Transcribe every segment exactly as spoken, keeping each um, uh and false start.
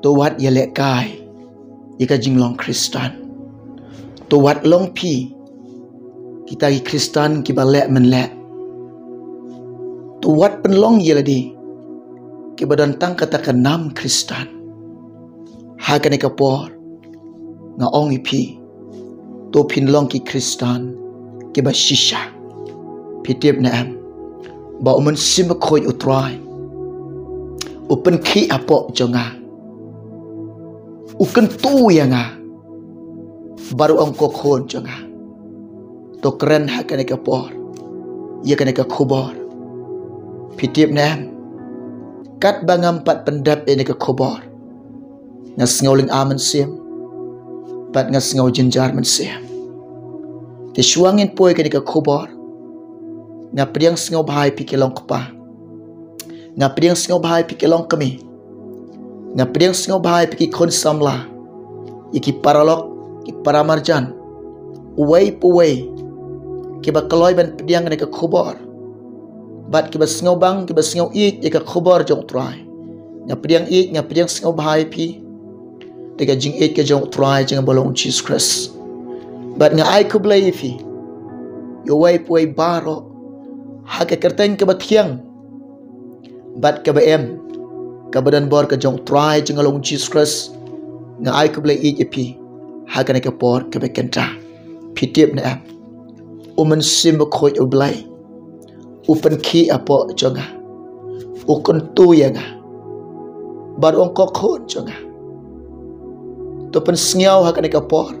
To wat ïalehkai ïa ka jinglong Khristan. To wat long phi kita ki Khristan kiba leh mynleh. To wat pynlong ïa lade kiba don tang kata ka nam Khristan. Ha kane ka por nga ong ïa phi, to phin long ki Khristan kiba shisha. Phi tip ne em ba U Mynsiem Bakhuid U Trai u pynkhih hapoh jong nga, u kyntu ïa nga bad u ong, ko khun jong nga, to kren ha kane ka por ïa kane ka khubor. Phi tip ne em, katba ngam pat pyndep ïa kane ka khubor, nga sngew lynga mynsiem bad nga sngew jynjar mynsiem. Te shuwa ngin poi kane ka khubor, nga pdiang sngewbha ïa phi ki long kpa, nga pdiang sngewbha ïa phi ki long kmie, nga pdiang sngewbha ïa phi ki khun samla, ïa ki paralok, ki paramarjan, uwei pa uwei kiba kloi ban pdiang ïa kane ka khubor bad kiba sngewbang, kiba sngew ïeit ïa ka khubor jong U Trai. Nga pdiang ïeit, nga pdiang sngewbha ïa phi da ka jingïeit ka jong U Trai jong nga ba long Jisu Khrist. Bad nga ai khublei ïa phi, ïa uwei pa uwei baroh, ha ka kyrteng kaba thiang bad kaba im, kaba don bor ka jong U Trai jong nga long Jisu Khrist. Nga ai khublei ïeit ïa phi ha kane ka por kaba kynta. Phi tip ne em, U Mynsiem Bakhuid U Blei u pynkhih hapoh jong nga, u kyntu ïa nga bad u ong, ko khun jong nga, to pynsngew ha kane ka por,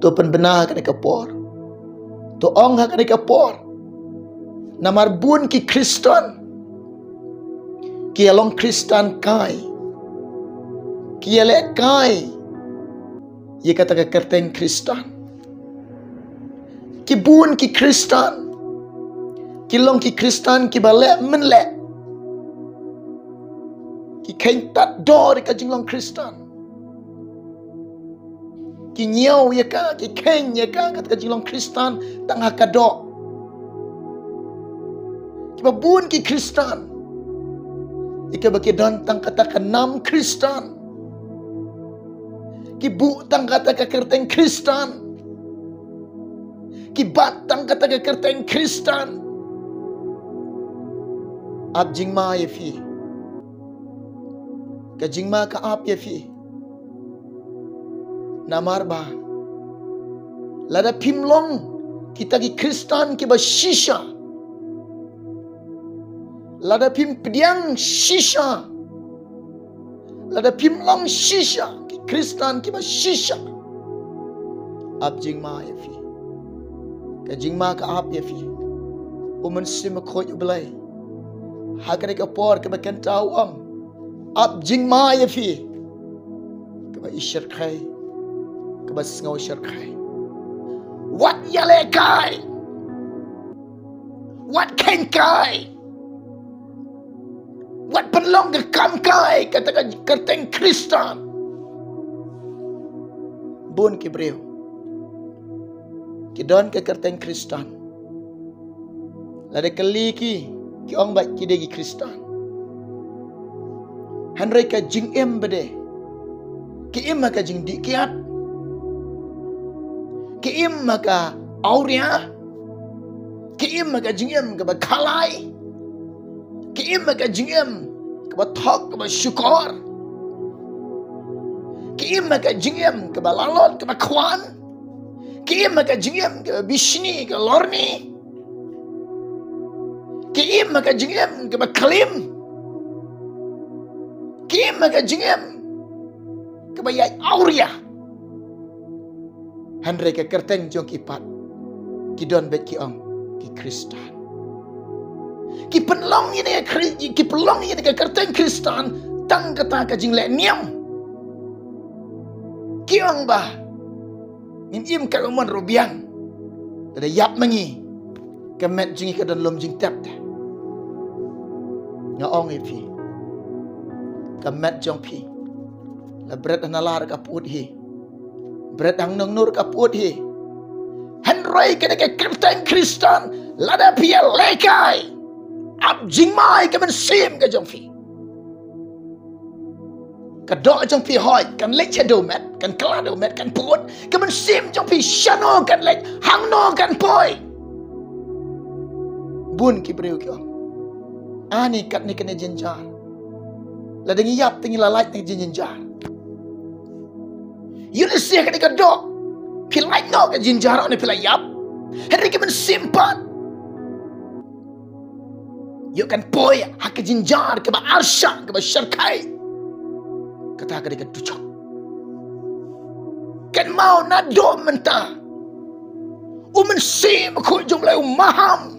to pynbna ha kane ka por, to ong ha kane ka por. Namar bun ki Khristan ki ïa long Khristan kai, ki ïalehkai ïa kata ka kyrteng Khristan. Ki bun ki Khristan ki long ki Khristan kiba leh mynleh, ki kheiñ tad dor ïa ka jinglong Khristan, ki ñiew ïa ka, ki kheiñ ïa ka, kata ka jinglong Khristan tang ha ka doh. Kiba bun ki Khristan ïa kaba ki don tang kata ka nam Khristan, ki buh tang kata ka kyrteng Khristan, ki bat tang kata ka kyrteng Khristan. Ap jingma ïa phi, ka jingma ka ap ïa phi. Namar ba lada phim long kita ki Khristan kiba shisha, lada phim pdiang shisha, lada phim long shisha ki Khristan kiba shisha, ap jingma ïa phi, ka jingma ka ap ïa phi. U Mynsiem Bakhuid U Blei ha kane ka por kaba kynta u ong, ap jingma ïa phi, kaba i shyrkhei, kaba sngew shyrkhei. Wat ïalehkai, wat kheiñkai, wat pynlong ka kam kai kata ka kyrteng Khristan. Bun ki briew ki don ka kyrteng Khristan, lada kylli ki, ki ong ba ki dei ki Khristan. Hynrei ka jingim ba dei, ki im ha ka jingdih kiad, ki im ha ka awria, ki im ha ka jingim kaba khalai, ki im ha ka jingim kaba thok kaba shukor, ki im ha ka jingim kaba lalot kaba khwan, ki im ha ka jingim kaba bishni ka lorni, ki im ha ka jingim kaba klim, ki im ha ka jingim kaba ïaid awria. Hynrei ka kyrteng jong ki pat, ki don beit ki ong ki Khristan. Ki pynlong ïa ka Khri-, ki pynlong ïa ka kyrteng Khristan tang kata ka jingleh niam. Ki ong ba ngin im katba mon ruh biang, lada ïap ma ngi, ka met jong ngi ka don lum jingtep de. Nga ong ïa phi, ka met jong phi la bret ha nala ruh ka pud hi, bret hangno hangno ruh ka pud hi. Hynrei kane ka kyrteng Khristan, lada phi ïalehkai, ap jingma ïa ka mynsiem ka jong phi, Ka doh jong phi hoi kan leit sha dewmet, kan kylla dewmet, kan pud. Ka mynsiem jong phi shano kan leit, hangno kan poi? Bun ki briew ki ong, ani katne kane jynjar. Lada ngi ïap te ngi la lait na ka jynjar. Ïoh lehse kane ka doh, phi lait noh ka jynjar ne phi la ïap. Hynrei ka mynsiem pat ïoh kan poi ha ka jynjar kaba arshah, kaba sharkhie. Kata ka dei ka dujok. Kynmaw naduh mynta, u Mynsiem Bakhuid jong U Blei u maham.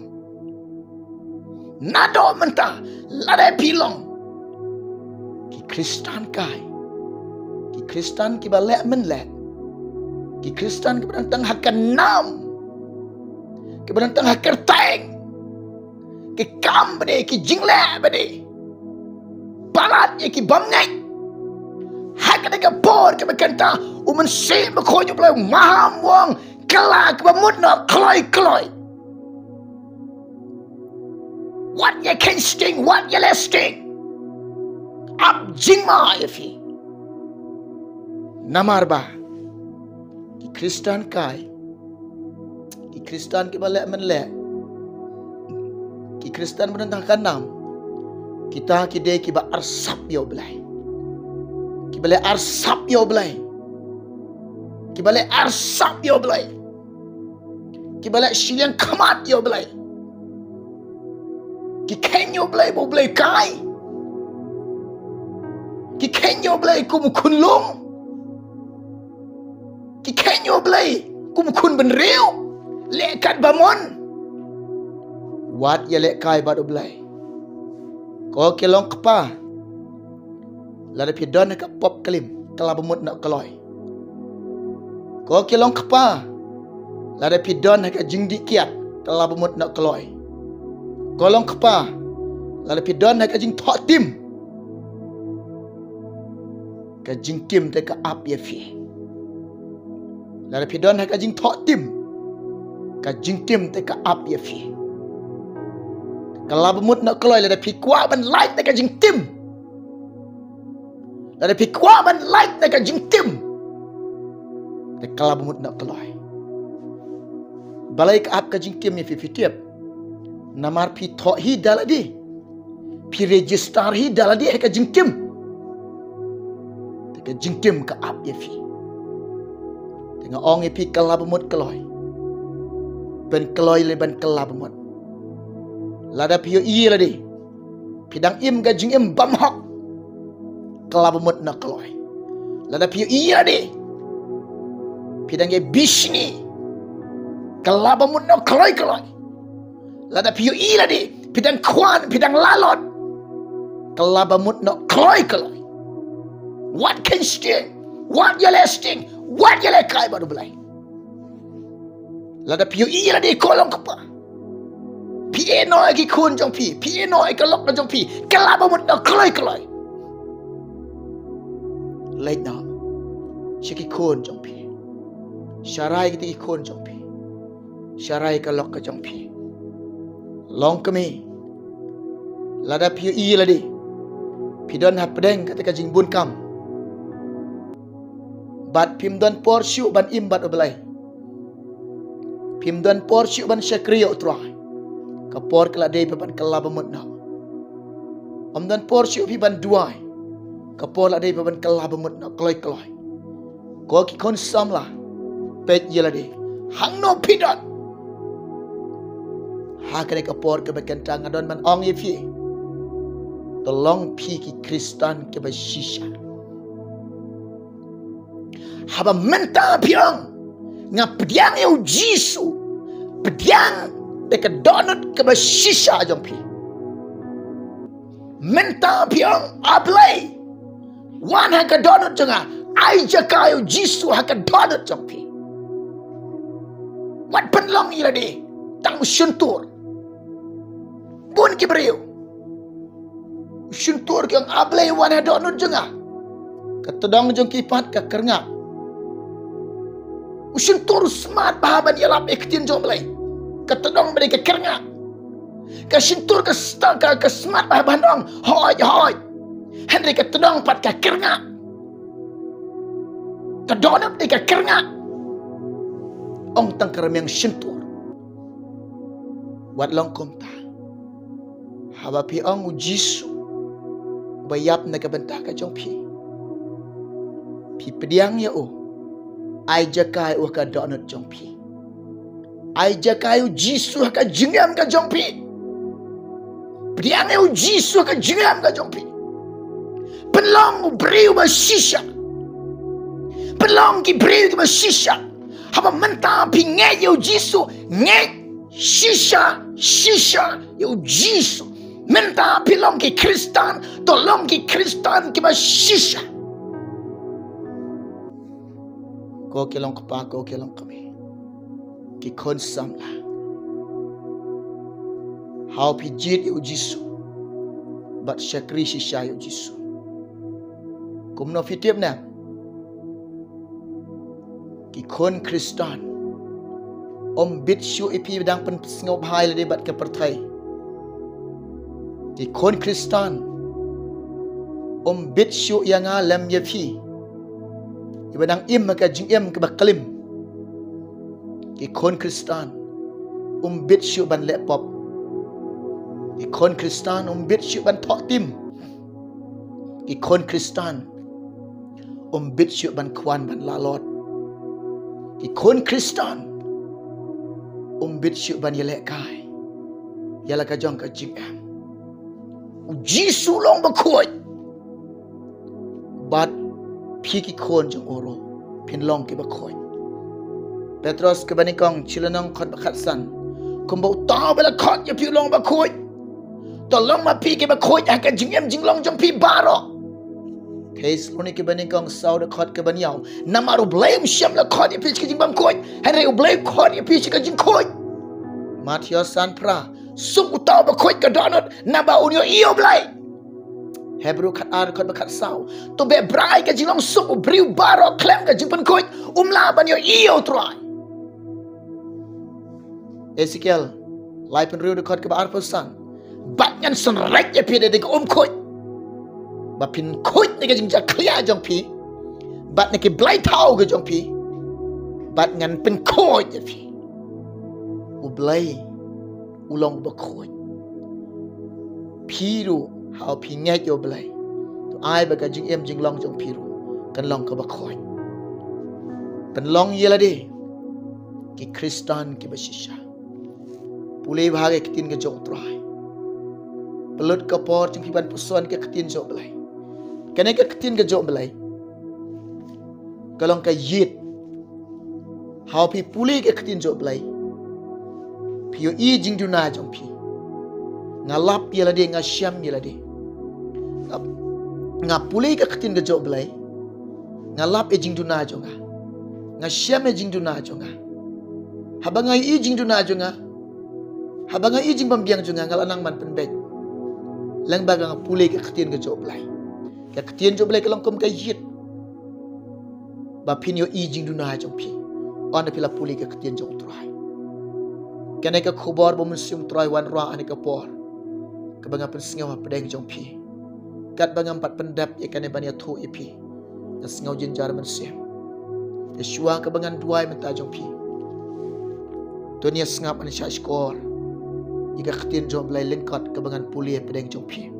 Naduh mynta, lada phi long ki Khristan kai, ki Khristan kiba leh mynleh, ki Khristan kiba don tang ha ka nam, kiba don tang ha kyrteng, ki kam bad ki jingleh bad palat ïa ki bymngeit. Ha kane ka por kaba kynta, u Mynsiem Bakhuid U Blei u maham, u ong, kylla kaba mut noh kloi kloi. Wat ïa kheiñ sting, wat ïa leh sting. Ap jingma ïa phi. Namar ba ki Khristan kai, ki Khristan kiba leh mynleh, ki Khristan ba don tang ha ka nam, kita ki dei kiba arsap ïa U Blei. Kiba leh arsap ïa U Blei. Kiba leh arsap ïa U Blei. Kiba leh shiliang khmat ïa U Blei. Ki kheiñ ïa U Blei ba U Blei kai. Ki kheiñ ïa U Blei kum u khunlung. Ki kheiñ ïa U Blei kum u khun bynriew. Leh kat ba mon. Wat ïalehkai bad U Blei. Ko ki long kpa, lada phi don ha ka pop klim, kylla ba mut noh kloi. Ko ki long kpa, lada phi don ha ka jingdih kiad, kylla ba mut noh kloi. Ko long kpa, lada phi don ha ka jingthoh tim, ka jingtim te ka ap ïa phi. Lada phi don ha ka jingthoh tim, ka jingtim te ka ap ïa phi. Kylla ba mut noh kloi, lada phi kwah ban lait na ka jingtim. Lada phi kwah ban lait na ka jingtim, te kylla ba mut noh kloi. Balei ka ap ka jingtim ïa phi, phi tip? Namar phi thoh hi da lade. Phi register hi da lade ha ka jingtim. Te ka jingtim ka ap ïa phi. Te nga ong ïa phi, kylla ba mut kloi. Ban kloi lane ban kylla ba mut. Lada phi ïohi ïa lade phi dang im ka jingim bymhok, kylla ba mut noh kloi. Lada phi ïohi ïa lade phi dang ïa bishni, kylla ba mut noh kloi kloi. Lada phi ïohi ïa lade phi dang khwan, phi dang lalot, kylla ba mut noh kloi kloi. Wat kheiñ sting, wat ïaleh sting, wat ïalehkai bad U Blei. Lada phi ïohi ïa lade, ko long kpa, phi ïehnoh ïa ki khun jong phi, phi ïehnoh ïa ka lok jong phi, kylla ba mut noh kloi kloi. Leit noh sha ki khun jong phi. Sharai kata ki khun jong phi. Sharai ka lok ka jong phi. Long kmie, lada phi ïohi ïa lade phi don hapdeng kata ka jingbun kam, bad phim don por shuh ban im bad U Blei. Phim don por shuh ban shakri ïa U Trai. Ka por ka la dei ba ban kylla ba mut noh. Ym don por shuh phi ban duwai. Ka por la dei ba ban kylla ba mut noh kloi kloi. Ko ki khun samla, peit ïa lade, hangno phi don. Ha kane ka por kaba kynta nga don ban ong ïa phi, to long phi ki Khristan kiba shisha. Haba mynta phi ong, nga pdiang ïa U Jisu, pdiang da ka dohnud kaba shisha jong phi. Mynta phi ong, A Blei, wan ha ka dohnud jong nga, ai jaka ïa U Jisu ha ka dohnud jong phi. Wat pynlong ïa lade tang u shyntur. Bun ki briew, u shyntur ki ong, A Blei, wan ha dohnud jong nga. Ka tdong jong ki pat ka kyrngap. U shyntur u smat bha ban ïalap ïa ka ktien jong U Blei. Ka tdong bad ka kyrngap. Ka shyntur ka sta-, ka, ka smat bha ban ong, hooid, hooid. Hynrei ka tdong pat ka kyrngap. Ka dohnud dei ka kyrngah. Ong tang ka rmiang shyntur. Wat long kumta. Haba phi ong u Jisu uba ïap na ka bynta ka jong phi, phi pdiang ïa u. Ai jaka ïa u ha ka dohnud jong phi. Ai jaka ïa u Jisu ha ka jingim ka jong phi. Pdiang ïa u Jisu ha ka jingim ka jong phi. Pynlong u briew ba shisha. Pynlong ki briew kiba shisha. Haba mynta phi ngeit ïa u Jisu, ngeit shisha, shisha ïa u Jisu. Mynta phi long ki Khristan, to long ki Khristan kiba shisha. Ko ki long kpa, ko ki long kmie, ki khun samla, haba phi jied ïa u Jisu bad shakri shisha ïa u Jisu, kumno phi tip ne? Ki khun Khristan, ym bit shuh ïa phi ba dang pynsngewbha ïa lade bad ka pyrthei. Ki khun Khristan, ym bit shuh ïa nga lem ïa phi, ïa ba dang im ha ka jingim kaba klim. Ki khun Khristan, ym bit shuh ban leh pop. Ki khun Khristan, ym bit shuh ban thoh tim. Ki khun Khristan, ym bit shuh ban khwan ban lalot. Ki khun Khristan, ym bit shuh ban ïalehkai ïa la ka jong ka jingim. U Jisu long bakhuid. Bad phi ki khun jong u ruh phin long kiba khuid. Petros kaba nyngkong, shi lynnong, khat ba khatsan. Kumba uta uba la khot ïa phi u long bakhuid, to long ma phi kiba khuid ha ka jingim jinglong jong phi baroh. Thessaloniki kaba nyngkong, saw, dkhot kaba hynñiew. Namar U Blei um shym la khot ïa phi sha ka jingbymkhuid, hynrei U Blei u khot ïa phi sha ka jingkhuid. Mathaios san phra. Suk uta uba khuid ka dohnud, naba un ïohi ïa U Blei. Hebru khatar, khat ba khatsaw. To beh brai ka jinglong suk u briew baroh khlem ka jingpynkhuid, um lah ban ïohi ïa U Trai. Esekiel laiphew hynriew, dkhot kaba arphew san. Bad ngan synreit ïa phi da ka umkhuid, ba phin khuid na ka jingjakhlia jong phi bad na ki blei thaw ka jong phi, bad ngan pynkhuid ïa phi. U Blei u long bakhuid. Phi ruh, haba phi ngeit ïa U Blei, to ai ba ka jingim jinglong jong phi ruh kan long kaba khuid. Pynlong ïa lade ki Khristan kiba shisha. Pule bha ka ktien ka jong U Trai. Pynlut ka por jong phi ban puson ka ktien jong U Blei. Kane ka ktien ka jong U Blei ka long ka ïit. Haba phi pule ka ktien jong U Blei, phi ïohi jingduna jong phi. Nga lap ïa lade, nga shem ïa lade. Nga, nga pule ka ktien ka jong U Blei, nga lap ïa jingduna jong nga. Nga shem ïa jingduna jong nga. Haba nga ïohi jingduna jong nga, haba nga ïohi jingbymbiang jong nga, nga la nang ban pynbeit. Lyngba ka nga pule ka ktien ka jong U Blei. Ka ktien jong U Blei ka long kum ka ïit ba phin ïohi jingduna jong phi. Haba phi la pule ka ktien jong U Trai. Kane ka khubor ba U Mynsiem U Trai u wanrah ha kane ka por, kaba nga pynsngew hapdeng jong phi. Katba ngam pat pyndep ïa kane ban ïathuh ïa phi, nga sngew jynjar mynsiem. Te shuwa kaba ngan duwai mynta jong phi, to ngin ïa sngap ban shah shkor ïa ka ktien jong U Blei lyngkot kaba ngan pule hapdeng jong phi.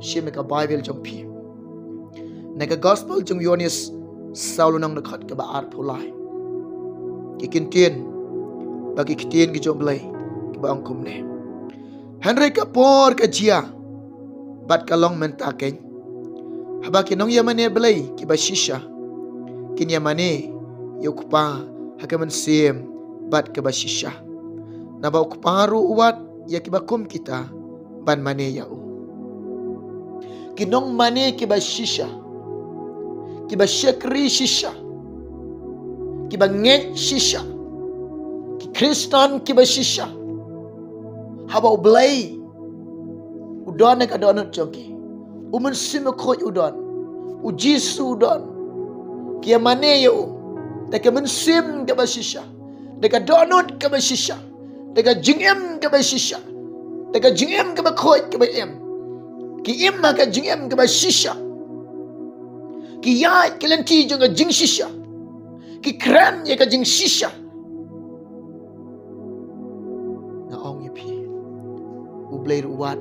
Shim ïa ka Baibl jong phi. Na ka Gospel jong u Ïoannis, saw lynnong, dkhot kaba arphew lai. Ki ktien, ba ki ktien ki jong U Blei kiba ong kumne. Hynrei ka por ka jia, bad ka long mynta keiñ, haba ki nongïamane Blei kiba shisha kin ïamane ïa U Kpa ha ka mynsiem bad kaba shisha. Naba U Kpa ruh u wad ïa kiba kum kita ban mane ïa u. Ki nongmane kiba shisha, kiba shakri shisha, kiba ngeit shisha, ki Khristan kiba shisha, haba U Blei u don ha ka dohnud jong ki, U Mynsiem Bakhuid u don, U Jisu u don, ki ïamane ïa u da ka mynsiem kaba shisha, da ka dohnud kaba shisha, da ka jingim kaba shisha, da ka jingim kaba khuid kaba im. Ki im ha ka jingim kaba shisha. Ki ïaid ki lynti jong ka jingshisha. ki kren ïa ka jingshisha. Nga ong ïa phi, U Blei ruh u wad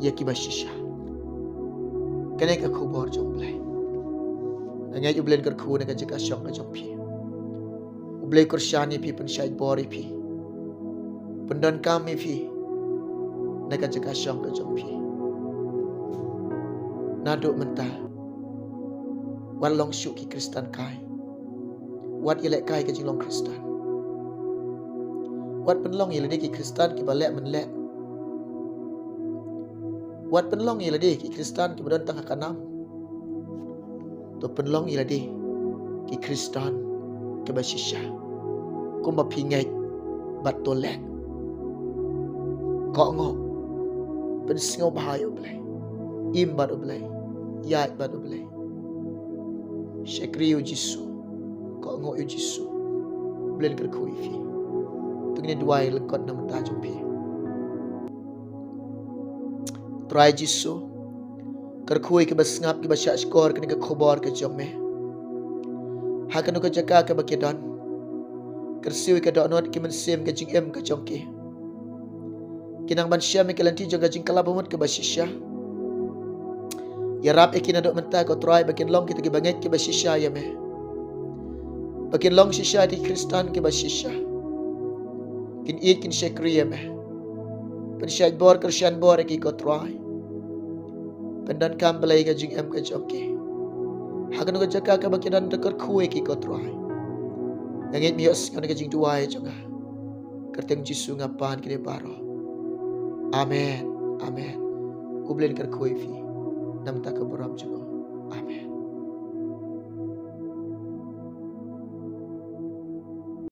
ïa kiba shisha. Kane ka khubor jong U Blei. Nga ngeit U Blei un kyrkhu na ka jaka shong ka jong phi. U Blei u kyrshan ïa phi, pynshait bor ïa phi, pyndonkam ïa phi na ka jaka shong ka jong phi. Naduh mynta, wat long shuh ki Khristan kai. Wat ïalehkai ka jinglong Khristan. Wat pynlong ïa lade ki Khristan kiba leh mynleh. Wat pynlong ïa lade ki Khristan kiba don tang ha ka nam. To pynlong ïa lade ki Khristan kiba shisha, kumba phi ngeit bad to leh. Kohnguh, pynsngewbha ïa U Blei, im bad U Blei, ïaid bad U Blei. Shakri ïa U Jisu, kohnguh ïa U Jisu. U Blei un kyrkhu ïa phi. To ngin duwai lyngkot na ka bynta jong phi. Trai Jisu, kyrkhu ïa kiba sngap, kiba shahshkor kane ka khubor ka jong me. Ha kano ka jaka kaba ki don, kyrsiew ïa ka dohnud, ki mynsiem, ka jingim ka jong ki. Ki nang ban shem ïa ka lynti jong ka jingkylla bamut kaba shisha. Ïarap ïa ki naduh mynta, ko Trai, ba kin long kita kiba ngeit kiba shisha ïa me, ba kin long shisha ïa ki Khristan kiba shisha. Kin ïeit, kin shakri ïa me. Pynshait bor, kyrshan bor ïa ki, ko Trai. Pyndonkam, Blei, ka jingim ka jong ki. Ha kano ka jaka kaba ki don, to kyrkhu ïa ki, ko Trai. Nga ngeit me ïohsngew na ka jingduwai jong nga. Kyrteng Jisu nga pan kine baroh. Amen. Amen. U Blei un kyrkhu ïa phi na ka bynta ka burom jong u.